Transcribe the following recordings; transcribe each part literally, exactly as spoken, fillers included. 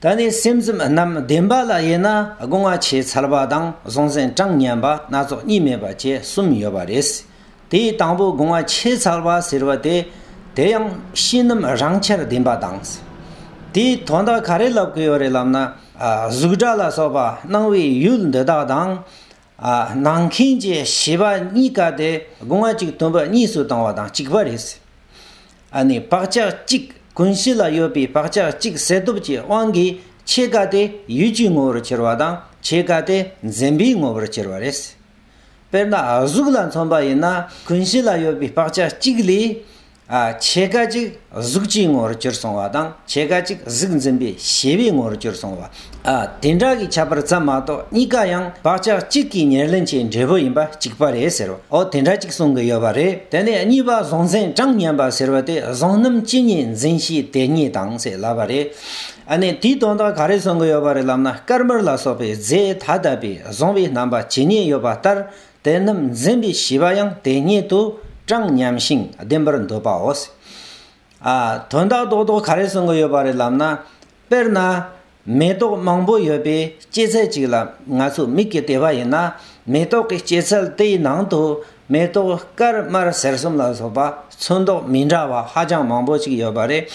ད་ནི་སེམས་ཙམ་རྣམ་བདེན་པ་ལ་དབྱེ་ན་སྒོ་ལྔ་ཆོས་ཚལ་བ་དང་གཟུང་འཛིན་གྲངས་མཉམ་པ་སྣ་ཚོགས་གཉིས་མེད་པ་བཅས་གསུམ་ཡོད་པ་རེད། དེའི་དང་པོ་སྒོ་ལྔ་ཆོས་ཚལ་བ་ཟེར་བ་དེ། དེ་ཡང་ཕྱི་རྣམ་རང་འཆར་བདེན་པ་དང་། དེའི་དོན་དག་ག་རེ་ལབ་ཀྱི་ཡོད་རེད་ལབ་ན། ཨ། གཟུགས་སྒྲ་ལ་སོགས་པ་སྣང་བའི་ཡུལ་འདི་དག་དང་། ཨ། སྣང་མཁན་གྱི་ཤེས་པ་གཉིས་ཀ་དེ་སྒོ་ལྔ་གཅིག་བསྡོམས་པ་གཉིས་སུ་བཏང་བ་དང་གཅིག་པ་རེད། ཨ་ནི་བག་ཆགས་གཅིག་ཀུན་གཞི་ལ་ཡོད་པའི་བག་ཆགས་གཅིག་གསལ་སྟོབས་ཀྱི་དབང་གིས་ཕྱེད་ཀ་དེ་ཡུལ་གྱི་ངོ་བོར་གྱུར་བ་དང་ཕྱེད་ཀ་དེ་འཛིན་པའི་ངོ་བོར་གྱུར་བ་རེད། དཔེར་ན་གཟུགས་ལ་མཚོན་པ་ཡིན་ན་ཀུན་གཞི་ལ་ཡོད་པའི་བག་ཆགས་གཅིག་ལས། ཨ། ཕྱེད་ཀ་གཅིག་གཟུགས་ཀྱི་ངོ་བོར་གྱུར་སོང་བ་དང་ཕྱེད་ཀ་གཅིག་གཟུགས་འཛིན་པའི་ཤེས་པའི་ངོ་བོར་གྱུར་སོང་བ། ཨ། དེ་འདྲ་གི་ཁྱད་པར་ཙམ་མ་གཏོགས་གཉིས་ཀ་ཡང་བག་ཆགས་གཅིག་གི་ཉེར་ལེན་གྱི་འབྲས་བུ་ཡིན་པ་གཅིག་པ་རེད་ཟེར་བ། འོ་དེ་འདྲ་གཅིག་གསུང་གི་ཡོད་པ་རེད། དེ་ནས་གཉིས་པ་གཟུང་འཛིན་གྲངས་མཉམ་པ་ཟེར་བ་དེ་གཟུང་རྣམ་ཇི་སྙེད་འཛིན་ཤེས་དེ་སྙེད་དང་ཟེར་ལབ་པ་རེད། ཨ་ནི་དེའི་དོན་དག་ག་རེ་གསུང་གི་ཡོད་པ་རེད་ལབ་ན། དཀར་དམར་ལ་སོགས་པའི་རྫས་ཐ་དད་པའི་གཟུང་བའི་རྣམ་པ་ཇི་སྙེད་ཡོད་པ་ལྟར། དེ་རྣམས་འཛིན་པའི་ཤེས་པ་ཡང་དེ་སྙེད་དུ་གྲངས་མཉམ་ཞིང་བདེན་པར་འདོད་པའོ། ཨ། དོན་དག་རྡོག་རྡོག་ག་རེ་གསུང་གི་ཡོད་པ་རེད་ལབ་ན། དཔེར་ན། མེ་ཏོག་མང་པོ་ཡོད་པའི་སྐྱེད་ཚལ་གཅིག་ལ་ང་ཚོ་མིག་གིས་བལྟས་པ་ཡིན་ན། མེ་ཏོག་གི་སྐྱེད་ཚལ་དེའི་ནང་དུ་མེ་ཏོག་དཀར་དམར་སེར་གསུམ་ལ་སོགས་པ་ཚོན་མདོག་མི་འདྲ་བ་ཧ་ཅང་མང་པོ་ཅིག་ཡོད་པ་རེད།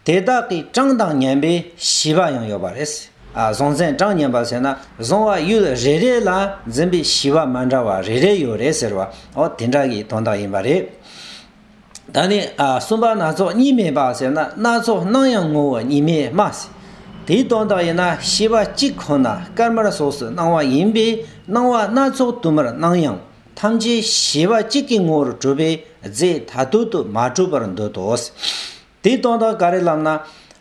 དེ་དག་གི་གྲངས་དང་མཉམ་པའི་ཤེས་པ་ཡང་ཡོད་པ་རེད། ཨ། གཟུང་འཛིན་གྲངས་མཉམ་པ་ཟེར་ན་གཟུང་བ་ཡུལ་རེ་རེ་ལ་འཛིན་པའི་ཤེས་པ་མ་འདྲ་བ་རེ་རེ་ཡོད་རེད་ཟེར་བ། འོ་དེ་འདྲ་གི་དོན་དག་ཡིན་པ་རེད། ད་ནི། ཨ། གསུམ་པ་སྣ་ཚོགས་གཉིས་མེད་པ་ཟེར་ན་སྣ་ཚོགས་སྣང་ཡང་ངོ་བོ་གཉིས་མེད་སྨྲ་ཟེར། དེའི་དོན་དག་ཡིན་ན་ཤེས་པ་གཅིག་ཁོ་ན་དཀར་དམར་སོགས་སུ་སྣང་བ་ཡིན་པས་སྣང་བ་སྣ་ཚོགས་དུ་མར་སྣང་ཡང་ཐམས་ཅད་ཤེས་པ་གཅིག་གི་ངོ་བོར་གྲུབ་པས་རྫས་ཐ་དད་དུ་མ་གྲུབ་པར་འདོད་དོ། དེའི་དོན་དག་ག་རེ་ལབ་ན།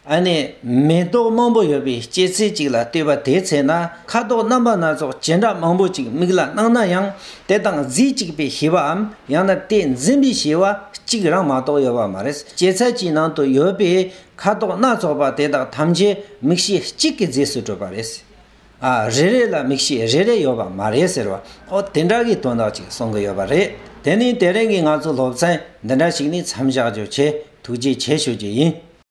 ཨ་ནི་མེ་ཏོག་མང་པོ་ཡོད་པའི་སྐྱེད་ཚལ་གཅིག་ལ་ལྟོས་པ་དེའི་ཚེ་ན་ཁ་དོག་རྣམ་པ་སྣ་ཚོགས་ཅི་འདྲ་མང་པོ་ཅིག་མིག་ལ་སྣང་ན་ཡང་དེ་དང་རྫས་གཅིག་པའི་ཤེས་པའམ་ཡང་ན་དེ་འཛིན་པའི་ཤེས་པ་གཅིག་རང་མ་གཏོགས་ཡོད་པ་མ་རེད། སྐྱེད་ཚལ་གྱི་ནང་དུ་ཡོད་པའི་ཁ་དོག་སྣ་ཚོགས་པ་དེ་དག་ཐམས་ཅད་མིག་ཤེས་གཅིག་གི་རྫས་སུ་གྲུབ་པ་རེད། ཨ། རེ་རེ་ལ་མིག་ཤེས་རེ་རེ་ཡོད་པ་མ་རེད་ཟེར་བ། འོ་དེ་འདྲ་གི་དོན་དག་ཅིག་གསུང་གི་ཡོད་པ་རེད། དེ་ནི་དེ་རིང་གི་ང་ཚོ་སློབ་ཚན་འདི་འདྲ་ཞིག་ནས་མཚམས་བཞག་རྒྱུ་བྱས། ཐུགས་རྗེ་ཆེ་ཞུ་རྒྱུ་ཡིན།